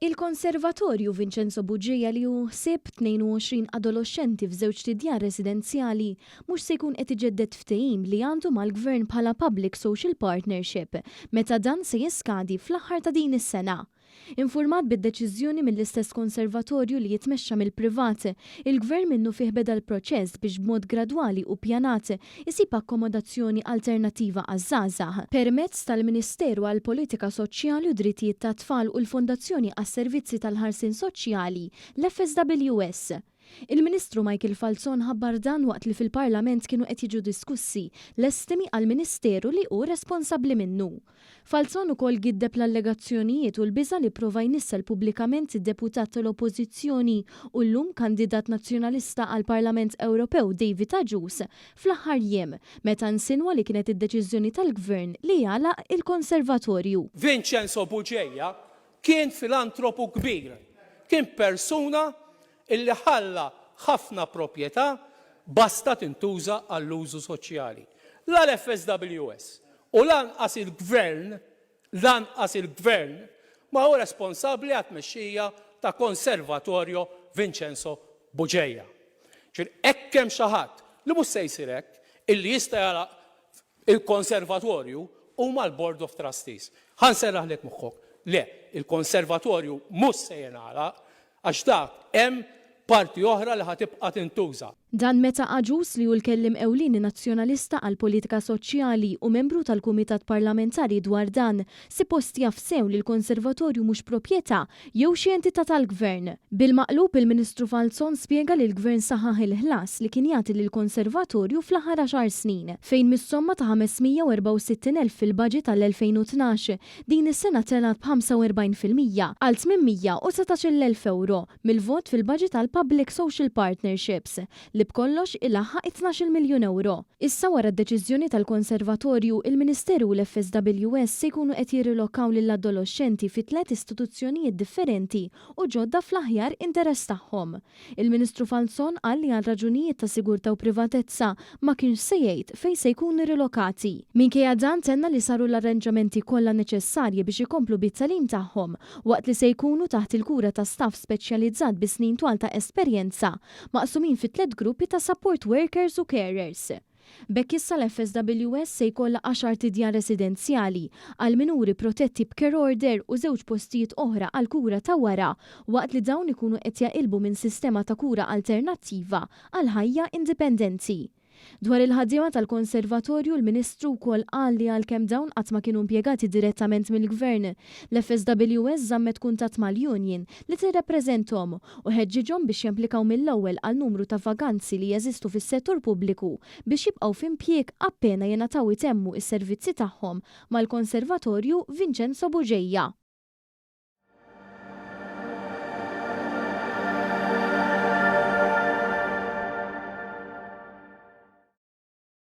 Il-Konservatorju Vincenzo Bugeja li hu ħsieb 22 adoloxxenti f'żewġt idjar residenzjali mhux se jkun qed iġedded ftehim li għandu mal-Gvern bħala Public Social Partnership meta dan se jiskadi fl-aħħar ta' din is-sena. Infurmat bid-deċiżjoni mill-istess konservatorju li jitmexxa mill-privat, il-Gvern minnufih beda l-proċess biex b'mod gradwali u ppjanat isib akkomodazzjoni alternattiva għaż-żgħażagħ, permezz tal-Ministeru għall-Politika Soċjali u Drittijiet tat-Tfal u l-Fondazzjoni għas-Servizzi tal-Ħarsien Soċjali, l-FSWS. Il-Ministru Michael Falzon ħabbar dan waqt li fil-Parlament kienu qed jiġu diskussi l-estimi għall-Ministeru li hu responsabbli minnu. Falzon ukoll giddeb l-allegazzjonijiet u l-biża' li pprova jnissel pubblikament id-Deputat tal-Oppożizzjoni u llum kandidat Nazzjonalista għall-Parlament Ewropew David Agius fl-aħħar jiem meta insinwa li kienet id-deċiżjoni tal-Gvern li jagħlaq il-Konservatorju. Vincenzo Bugeja kien filantropu kbir. Kien persuna illi ħalla ħafna proprjetà basta tintuża għall-użu soċjali. La l-FSWS u lanqas il-Gvern, lanqas il-Gvern ma hu responsabbli għat-tmexxija ta' Conservatorio Vincenzo Bugeja. Ġifieri hekk hemm xi ħadd li mhux se jsir hekk, illi jista' jagħlaq il-Konservatorju huma l-Board of Trustees. Ħa nserraħlek moħħok, le, il-Konservatorju mhux se jingħalaq għax dak hemm parti oħra li ħa tibqa' tintuża. Dan meta Agius, li hu l-kelliem ewlieni Nazzjonalista għall-politika soċjali u membru tal-Kumitat Parlamentari dwar dan, sipost jaf sew li l-Konservatorju mhux proprjetà jew xi entità tal-Gvern. Bil-maqlub, il-Ministru Falzon spjega li l-Gvern saħaħ il-ħlas li kien jagħti lill-Konservatorju fl-aħħar għaxar snin, fejn mis-somma ta' 564 elf fil-baġit għall-2012, din is-sena telgħet b'45% għal 819-il elf ewro mill-vot fil-baġit għall-Public Social Partnerships, li b'kollox ilaħħaq it-tnax-il miljun ewro. Issa wara d-deċiżjoni tal-Konservatorju, il-Ministeru u l-FSWS se jkunu qed jirrilokaw lill-adoloxxenti fi tliet istituzzjonijiet differenti u ġodda fl-aħjar interess tagħhom. Il-Ministru Falzon qal li għal raġunijiet ta' sigurtà u privatezza ma kienx se jgħid fejn se jkunu rilokati. Minkejja dan tenna li saru l-arranġamenti kollha neċessarji biex ikomplu bit-tagħlim tagħhom waqt li se jkunu taħt il-kura ta' staff speċjalizzat bi snin twal ta' esperjenza, maqsumin fi tliet gruppi ta' support workers u carers. B'hekk issa l-FSWS se jkollha għaxart idjar residenzjali għal minuri protetti b'care order u żewġ postijiet oħra għall-kura ta' wara waqt li dawn ikunu qed jaqilbu minn sistema ta' kura alternattiva għal ħajja indipendenti. Dwar il-ħaddiema tal-Konservatorju l-Ministru wkoll qal li għalkemm dawn qatt ma kienu impjegati direttament mill-Gvern, l-FSWS żammet kuntatt mal-union li tirrappreżenthom u ħeġġiġhom biex japplikaw mill-ewwel għal numru ta' vaganzi li jeżistu fis-settur pubbliku biex jibqgħu f'impjieg appena jingħataw itemmu s-servizzi tagħhom mal-Konservatorju Vincenzo Bugeja.